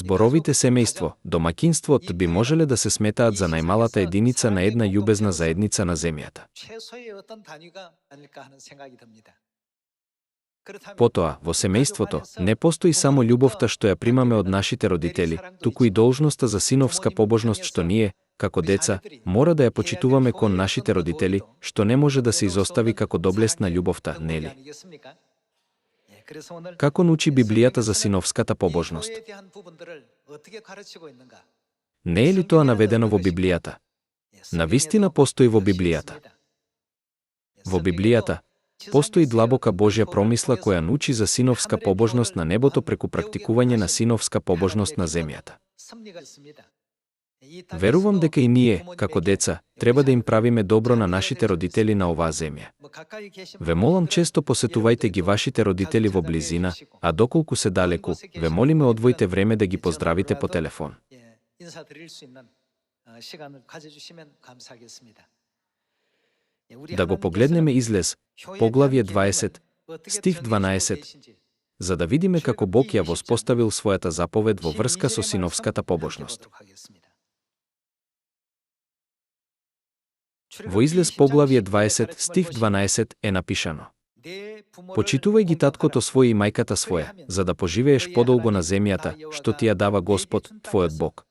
Зборовите семејство, домакинствот би можеле да се сметаат за најмалата единица на една љубезна заедница на земјата. Потоа, во семејството, не постои само љубовта што ја примаме од нашите родители, туку и должноста за синовска побожност што ние, како деца, мора да ја почитуваме кон нашите родители, што не може да се изостави како доблесна љубовта, нели? Како научи Библијата за синовската побожност? Не е ли тоа наведено во Библијата? Навистина постои во Библијата. Во Библијата постои длабока Божја промисла која научи за синовска побожност на небото преку практикување на синовска побожност на земјата. Верувам дека и ние, како деца, треба да им правиме добро на нашите родители на оваа земја. Ве молам често посетувајте ги вашите родители во близина, а доколку се далеку, ве молиме одвојте време да ги поздравите по телефон. Да го погледнеме Излез, поглавје 20, стих 12, за да видиме како Бог ја воспоставил својата заповед во врска со синовската побожност. Во Излез поглавје 20, стих 12 е напишано: Почитувај ги таткото свој и мајката своја, за да поживееш подолго на земјата, што ти ја дава Господ, твојот Бог.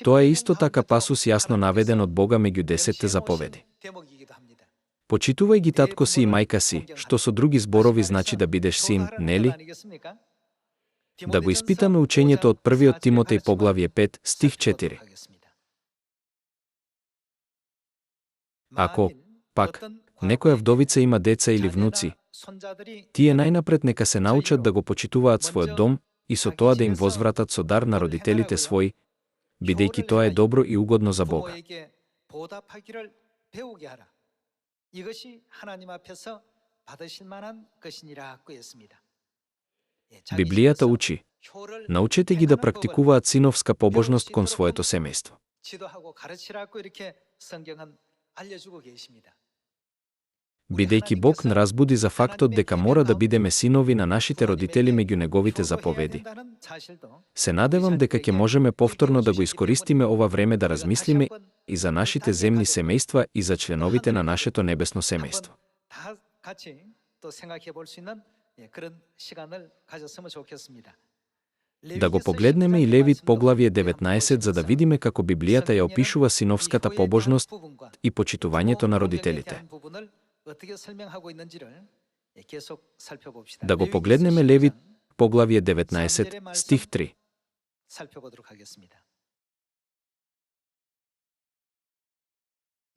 Тоа е исто така пасус јасно наведен од Бога меѓу 10 заповеди. Почитувај ги татко си и мајка си, што со други зборови значи да бидеш син, нели? Да го испитаме учењето од 1 Тимотеј поглавје 5, стих 4. Ако, пак, некоја вдовица има деца или внуци, тие најнапред нека се научат да го почитуваат својот дом и со тоа да им возвратат со дар на родителите своји, бидејќи тоа е добро и угодно за Бога. Библијата учи: научете ги да практикуваат синовска побожност кон своето семејство. Бидејќи Бог наразбуди за фактот дека мора да бидеме синови на нашите родители меѓу неговите заповеди, се надевам дека ќе можеме повторно да го искористиме ова време да размислиме и за нашите земни семејства и за членовите на нашето небесно семејство. Да го погледнеме и Левит поглавје 19 за да видиме како Библијата ја опишува синовската побожност и почитувањето на родителите. Да го погледнеме Левит поглавје 19, стих 3.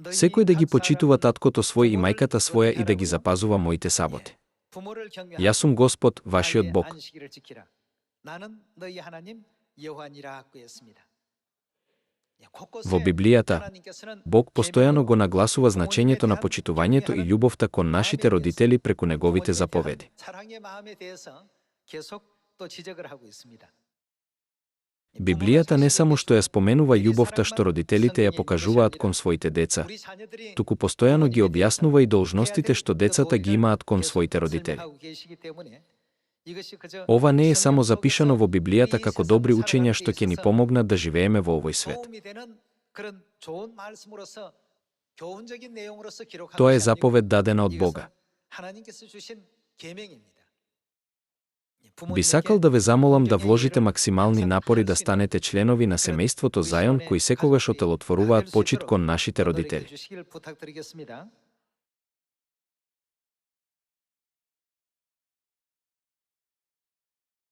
Секој да ги почитува таткото свој и мајката своја и да ги запазува моите саботи. Јас сум Господ, вашиот Бог. Во Библијата, Бог постојано го нагласува значењето на почитувањето и љубовта кон нашите родители преку неговите заповеди. Библијата не само што ја споменува љубовта што родителите ја покажуваат кон своите деца, туку постојано ги објаснува и должностите што децата ги имаат кон своите родители. Ова не е само запишано во Библијата како добри учења што ќе ни помогнат да живееме во овој свет. Тоа е заповед дадена од Бога. Би сакал да ве замолам да вложите максимални напори да станете членови на семејството Зајон кои секогаш отелотворуваат почит кон нашите родители.